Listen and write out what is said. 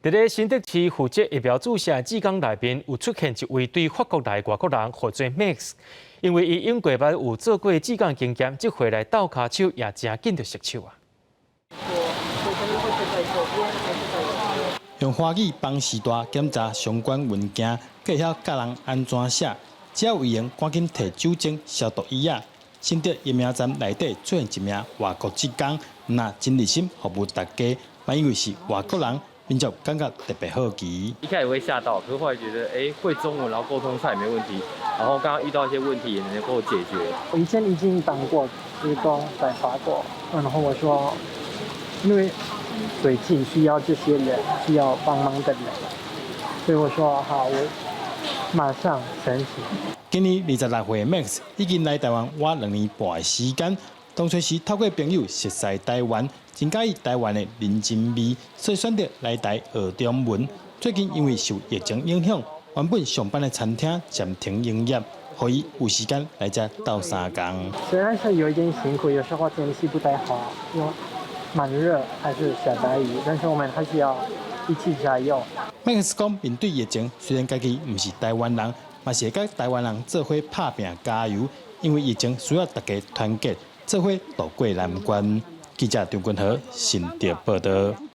佇咧新竹市負責疫苗注射的志工內面，有出現一位對法國來的外國人，號做 Max。因為伊英國捌有做過志工經驗，這回來鬥跤手也誠緊就熟手啊。用華語幫時大檢查相關文件，閣會曉教人按怎寫，只要有閒，趕緊提酒精消毒椅仔。新竹疫苗站內底出現一名外國志工，毋但真熱心服務大家，嘛因為是外國人，民眾感覺特別好奇。一開始會嚇到，可是後來覺得，欸，會中文，然後溝通上也沒問題，然後剛剛遇到一些問題也能夠解決。我以前已經當過志工在法國，然後我說，因為最近需要這些人，需要幫忙的人，所以我說好，我馬上申請。今年26歲的 Max 已經來台灣倚2年半的時間，當初是透過朋友熟似台灣，真佮意台灣的人情味，所以選擇來台學中文。最近因為受疫情影響，原本上班的餐廳暫停營業，予伊有時間來遮鬥相共。雖然是有一點辛苦，有時候天氣不太好，因為蠻熱還是下大雨，但是我們還是要一起加油。麥克斯講，面對疫情，雖然家己毋是台灣人，嘛是會佮台灣人做伙拍拚加油，因為疫情需要大家團結，做伙渡過難關。記者張君和新竹報導。